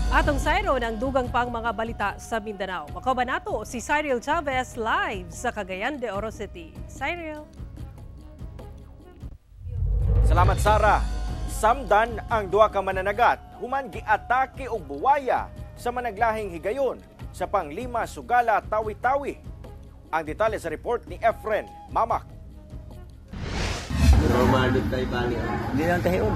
Atong sayron ang dugang pang mga balita sa Mindanao. Makauban nato si Cyril Chavez live sa Cagayan de Oro City. Cyril. Salamat, Sara. Samdan ang duha ka mananagat human giatake og buwaya sa managlahing higayon sa Panglima Sugala, Tawi-Tawi. Ang detalye sa report ni Efren Mamak. Hindi lang tahion.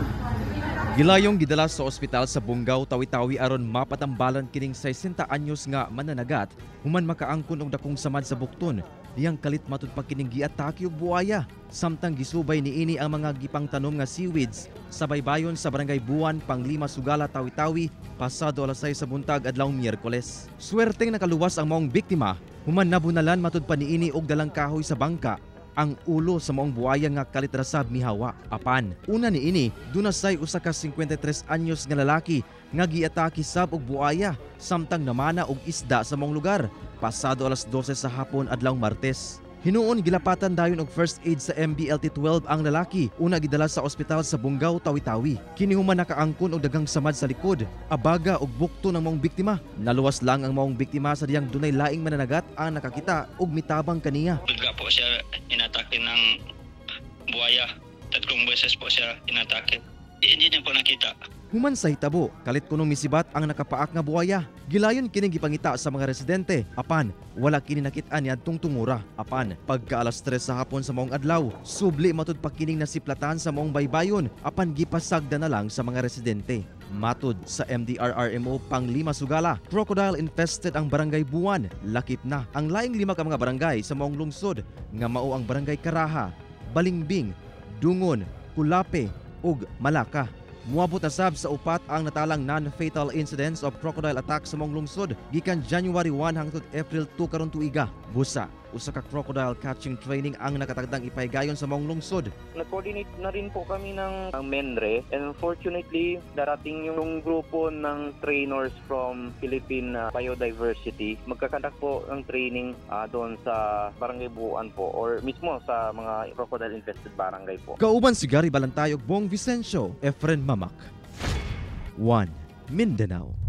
Gilayong gidala sa ospital sa Bongao, Tawi-Tawi aron mapatambalan kining 60 anyos nga mananagat human makaangkon og dakong samad sa bukton. Diyang kalit matud pa kining giatake og buaya samtang gisubay niini ang mga gipangtanom nga seaweeds sa baybayon sa Barangay Buan, Panglima Sugala, Tawi-Tawi pasado alas 6 sa buntag adlaw Miyerkules. Swerteng nakaluwas ang maong biktima human nabunalan matud pa niini og dalang kahoy sa bangka ang ulo sa maong buaya nga kalit ra sab mihawa. Apan, una niini, duna say usa ka 53 anyos nga lalaki nga giatake sab og buaya samtang namana og isda sa maong lugar pasado alas 12 sa hapon adlaw Martes. Hinuon gilapatan dayon og first aid sa MBLT 12 ang lalaki. Una gidala sa ospital sa Bongao, Tawi-Tawi. Kini human nakaangkon og daghang samad sa likod, abaga og bukto ng maong biktima. Naluwas lang ang maong biktima sa diyang dunay laing mananagat ang nakakita og mitabang kaniya. Bigla po siya inatake ng buwaya. Tatlong beses po siya inatake. Hindi niya po nakita. Human sa hitabo, kalit kunong misibat ang nakapaak nga buwaya. Gilayon kini gipangita sa mga residente. Apan, wala kini nakit-an niadtong tungura. Apan, pagka alas 3 sa hapon sa maong adlaw, subli matud pa kining nasiplatan sa maong baybayon. Apan gipasagda na lang sa mga residente. Matud sa MDRRMO Panglima Sugala, crocodile infested ang Barangay Buan. Lakip na ang laing lima ka mga barangay sa maong lungsod nga mao ang Barangay Karaha, Balingbing, Dungon, Kulape ug Malaka. Muabot na sab sa upat ang natalang non-fatal incidents of crocodile attack sa maong lungsod gikan January 1 hangtod April 2 karon tuiga. Busa, usa ka crocodile catching training ang nakatagdang ipahigayon sa maong lungsod. Nag-coordinate na rin po kami ng MENRE and unfortunately, darating yung grupo ng trainers from Philippine Biodiversity. Magka-conduct po ng training doon sa Barangay Buan po or mismo sa mga crocodile infested barangay po. Kauban si Gary Balantay ug Bong Vicencio, Efren Mamak. 1. Mindanao.